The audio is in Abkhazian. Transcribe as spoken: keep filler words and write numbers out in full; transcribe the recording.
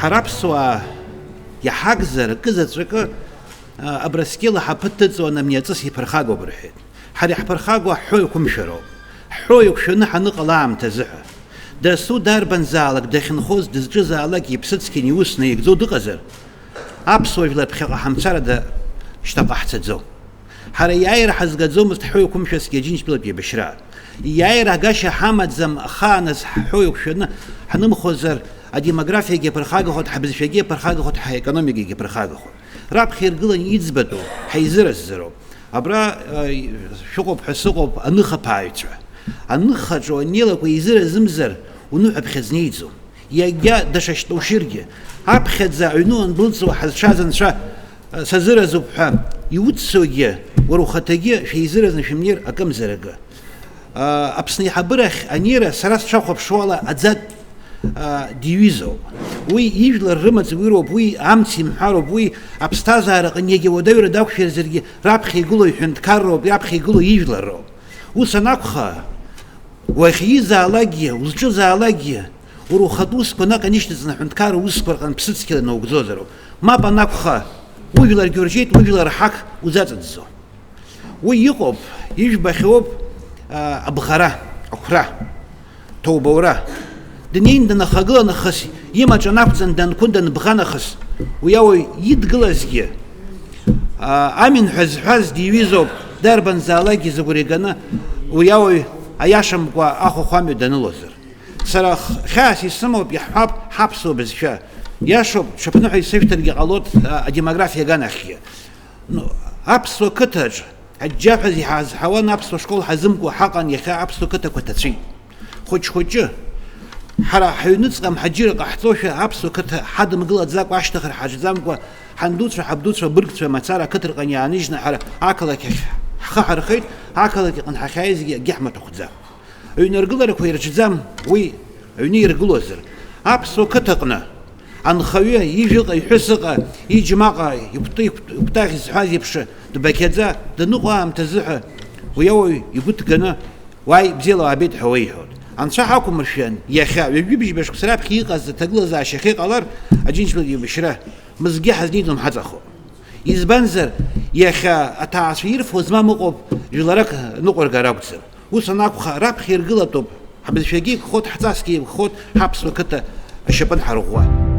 Ҳара аԥсуаа иаҳагзар, акы заҵәыкы, а, Абрыскьыл аҳаԥы дҭыҵуан амни аҵыс иԥырхагоуп рҳәеит. Ҳара иаҳԥырхагоу ҳҳәоу еиқәымшәароуп. Ҳҳәоу еиқәшәаны ҳаныҟала аамҭазыҳәа. Дасу дарбанзаалак дахьынхоз, дызҿызаалак иԥсыцқьан иус наигӡо дыҟазар, аԥсуа жәлар ԥхьаҟа ҳамцарада шьҭа ҟаҳҵаӡом. Ҳара иааира ҳазгаӡомызт ҳҳәоу еиқәымшәазҭгьы Аџьынџьтәылатә еибашьра. Иааира агашьа ҳамаӡам ахааназ ҳҳәоу еиқәшәаны ҳнымхозар, адемографиагьы аԥырхагахоит, ҳбызшәагьы аԥырхагахоит, ҳекономикагьы аԥырхагахоит. Раԥхьа иргылан иӡбатәу ҳаизыраззароуп. Абра, э, шәыҟоуп ҳәа сыҟоуп аныхаԥааҩцәа. Аныхаҿу анеилақәа еизыразымзар, уныҳәаԥхьыӡ неиӡом. Иагьа даҽа шьтәа ушьыргьы, аԥхьаӡа аҩны уандәылҵуа ҳазшаз анцәа, э, сазыразуп ҳәа иуццогьы, уара ухаҭагьы шәеизыразны шәымнеир акымзаракы. Э, Аԥсны аиҳабырахь анеира сара сшахәаԥшуала аӡатә, э, диҩызоуп. Уи ижәлар рымаҵ уироуп, уи амц имҳәароуп, уи аԥсҭазаараҟны иагьа уадаҩра дақәшәарзаргьы раԥхьа игылоу иҳәынҭқарроуп, раԥхьа игылоу ижәларроуп. Ус анакәха, уахьизаалакгьы, узҿызаалакгьы, уара ухатә усқәа наҟ инышьҭыҵны аҳәынҭқарра усқәа рҟны ԥсыцқьала наугӡозароуп. Мап анакәха, ужәларгьы уржьеит, ужәлар ҳақ узаҵаӡӡо. Уи иҟоуп, ижәбахьоуп, а, абӷара, ақәра, ҭоубаура. Днеин данахагыла нахыс, имаҿ анақәҵан данқәын данбӷа нахыс, уи ауаҩ идгылазгьы, а, амин ҳәа зҳәаз диҩызоуп, дарбанзаалакгьы зыгәра иганы, уи ауаҩ аиашамкәа ахәахә амҩа данылозар. Сара х-, хьаас исымоуп, иаҳҳәап, ҳаԥсуа бызшәа. Иашоуп, ҽыԥныҳәа исышәҭаргьы ҟалоит, а, адемографиа аганахьгьы. Ну, аԥсуа қыҭаҿ аџьџьаҳәа иҳазҳауан, аԥсуа школ ҳазымкуа ҳаҟан, иахьа аԥсуа қыҭақәа ҭацәит. Хәыҷ-хәыҷы, ҳара ҳаҩныҵҟа мҳаџьырра ҟаҳҵошәа аԥсуа қыҭа ҳадымгылаӡакәа, ашьҭыхра ҳаҿӡамкәа, ҳандуцәа, ҳабдуцәа, абыргцәа мацара ақыҭарҟан иааныжьны ҳара ақалақь ахь ҳхы ҳархеит, ақалақь аҟны ҳахьааизгьы акгьы ҳмаҭәахәӡам. Аҩны аргыларақәа ирҿӡам, уи аҩны иргылозар. Аԥсуа қыҭаҟны анхаҩы ижәыҟа, иҳәысыҟа, иџьмаҟа, икәты-, икәты-, икәтаӷь зҳәаз еиԥш дбақьаӡа даныҟоу аамҭазыҳәа уи ауаҩ игәы ҭганы, уааи, бзиала уаабеит ҳәа уеиҳәоит. Анцәа ҳақәымыршәан, иахьа, ҩажәи бжьба шықәса раԥхьа иҟаз аҭагылазаашьа ахьыҟалар, Аџьынџьтәылатә еибашьра мызкгьы ҳазнеиӡом ҳаҵахо. Избанзар, иахьа аҭаацәа ирфо змам ыҟоуп, жәларак ныҟәыргар акәӡам. Ус анакәха, раԥхьа иргылатәуп, ҳбызшәагьы еиқәхоит, ҳҵасгьы еиқәхоит, ҳаԥсуа қыҭа ашьапы нҳарӷәӷәа.